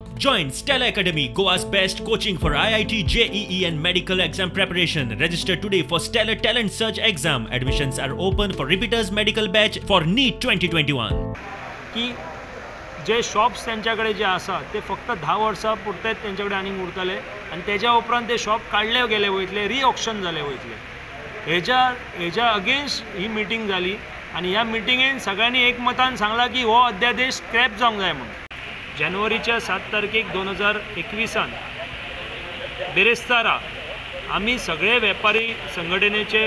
Join Stella Academy, Goa's best coaching for IIT, JEE and medical exam preparation. Register today for Stellar Talent Search exam. Admissions are open for repeaters medical batch for NEET 2021. की जे shops त्यांच्या कडेन जे आसा ते फक्त 10 वर्सां पुरतेच तेंच्या कडेन आनीक उरतले आनी तेज्या उपरांत ते शॉप काडले गेले वयतले, रिऑक्शन जाले वयतले. हेज्या अगेन्स्ट ही मिटींग जाली आनी ह्या मिटिंगेन सगळ्यांनी एकमतान सांगलां की हो अध्यादेश स्क्रॅप जावंक जाय म्हणून. जानेवारीच्या 7 तारखेक 2021 बिरेस्तारा आमी सगळे वेपारी संघटनेचे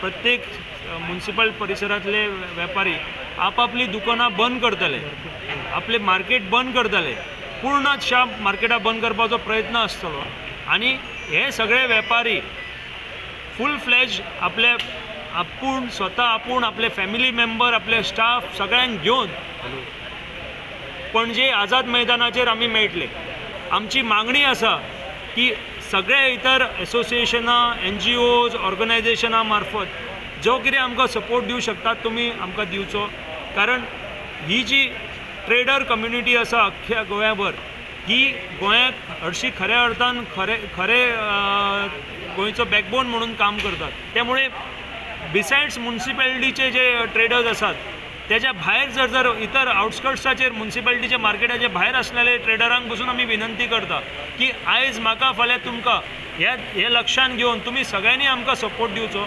प्रत्येक म्युनिसिपल परिसरांतले वेपारी आपापली दुकानां बंद करतले, आपले मार्केट बंद करतले, पूर्ण शाप मार्केटां बंद करपाचो प्रयत्न आसतलो आनी हे सगळे वेपारी फूल फ्लॅज आपले आपूण स्वता आपूण आपले फॅमिली मेंबर आपले स्टाफ सगळ्यांक घेवन पणजे आझाद मैदानाचेर आमी मेळटले. आमची मागणी आसा की सगळे इतर एसोसिएशनां, NGOs, ऑर्गनायझेशनां मार्फत जो कितें आमकां सपोर्ट दिवं शकतात तुमी आमकां दिवचो, कारण ही जी ट्रेडर कम्युनिटी आसा अख्ख्या गोंयाभर ही गोंयाक हरशीं खऱ्या अर्थान खरे खरे गोंयचो बॅकबोन म्हणून काम करतात. त्यामुळे बिसायड्स म्युनिसिपॅलिटीचे जे ट्रेडर्स आसात त्याच्या भायर जर जर इतर आउटस्कर्ट्साचेर म्युनिसिपॅलिटीच्या मार्केटाचे भायर आसलेले ट्रेडरांक पसून आमी विनंती करता की आयज म्हाका फाल्यां तुमकां हे लक्षान घेवन तुमी सगळ्यांनी आमकां सपोर्ट दिवचो.